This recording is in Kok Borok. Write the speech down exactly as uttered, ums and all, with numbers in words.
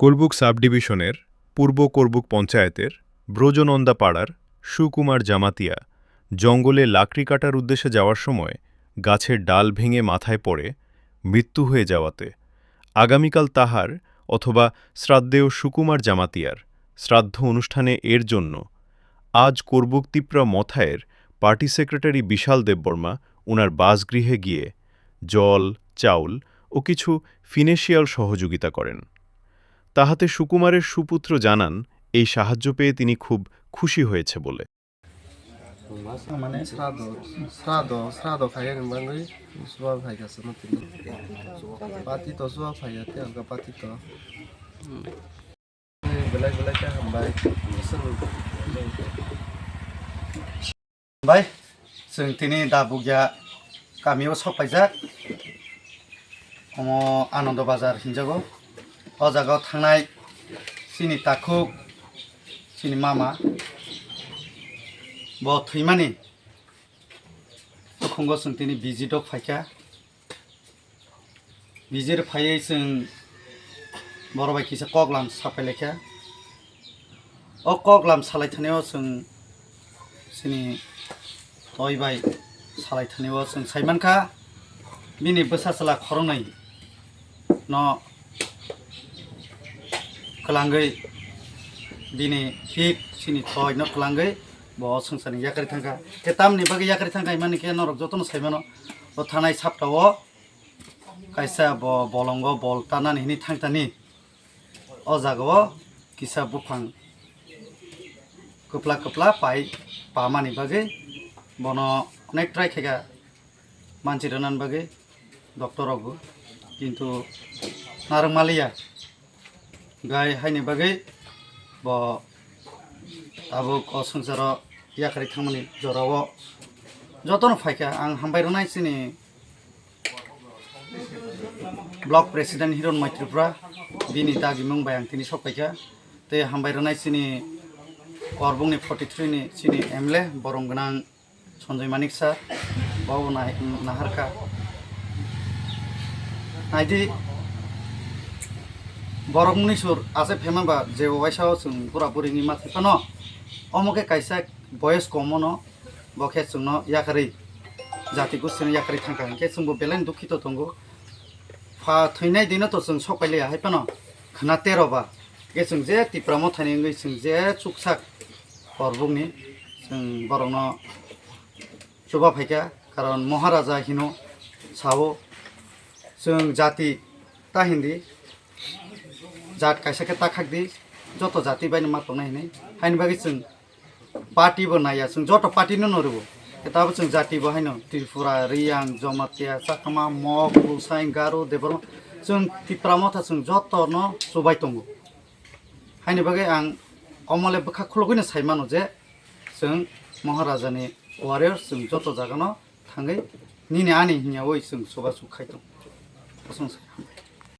কোরবুক সাব ডিভিশনের পূর্ব কোরবুক পঞ্চায়েতের ব্রজনন্দা পাড়ার সুকুমার জামাতিয়া জঙ্গলে লাকড়ি কাটার উদ্দেশ্যে যাওয়ার সময় গাছের ডাল ভেঙে মাথায় পড়ে মৃত্যু হয়ে যাওয়াতে আগামীকাল তাহার অথবা শ্রাদ্ধেয় সুকুমার জামাতিয়ার শ্রাদ্ধ অনুষ্ঠানে এর জন্য আজ কোরবুক তিপ্রা মথায়ের পার্টি সেক্রেটারি বিশাল দেববর্মা ওনার বাসগৃহে গিয়ে জল, চাউল ও কিছু ফিনান্সিয়াল সহযোগিতা করেন। তাহাতে সুকুমারের সুপুত্র জানান, এই সাহায্য পেয়ে তিনি খুব খুশি হয়েছে বলে। Mane srado, srado, srado khaiyani bagwi chuba phaikha chwngno tini. Pati to chuba phaiya, tei alka pati to. Belai belai khe hambai. Bai, chwng tini Dabugya kamio sok paijak. Omo Anando Bazar hinjago. O jaga o thangnai chini takhuk, chini mama bo thwimani. Nukhungo chwng tini visit o phaikha. Visit phaiwi chwng borok bai kisa koklam saphailaikha. O koklam salaithani o chwng chini toi bai salaithani o chwng saimankha bini bwsa chwla khoroknwi no kwlangwi bini hik chini toi no kwlangwi bo swngcharni yakarwi thangkha. Khe tamni bagwi yakarwi thangkha himani khe norok jotono saimano o thanai sapta o kaisa bo bolongo bol tanani hini thangtani o jaga o kisa buphang kwpla kwpla pai pamani bagwi bono onek try khaikha manchi rwnani bagwi doctor rokbo, kintu narwk maliya. Gai haini bagwi bo tabuk o swngcharo yakarwi thangmani jorao jotono phaikha. Ang hambai rwnai chini block president Hiron Mai Tripura, bini dagimung bai ang tini sok paikha. Tei hambai rwnai chini Korbongni forty three ni chini M L A, borom gwnang Sanjay Manik sir, bo nai-, naharkha. Naidi, borok muni sur ase phema ba je waisa o chwng bura buri ni ma thai phano, omo khe kaisa boyes kom ono, bo khe chwngno yakarwi, jati gustino yakarwi thangkha, hinkhe chwngbo belai dukhito tongo. Pha thwinai dino to chwng sok pailiya hai phano khna tero ba, hinkhe chwng je Tipra Mothani wngwi chwng je chuksak Korbongni chwng borokno chuba phaikha, karon Maharaja hino sao, chwng jati ta hindi, jat kaisa khe ta khakdi, joto jati baino ma tongnai hinwi. Haini bagwi chwng party bo naiya, chwng joto party no noribo. Khe tabo chwng jati bo haino Tripura, Riyang, Jomatia, Chakma, Mok, Lusaing, Garo, Debbarma, chwng Tipra Motha chwng joto no chubai tongo. Haini bagwi ang omole bwkha khulugwino sai mano je, chwng Maharajani warriors chwng joto jagano thangwi nini ani hinya oi chwng chubachu khai tong. Aswng sai.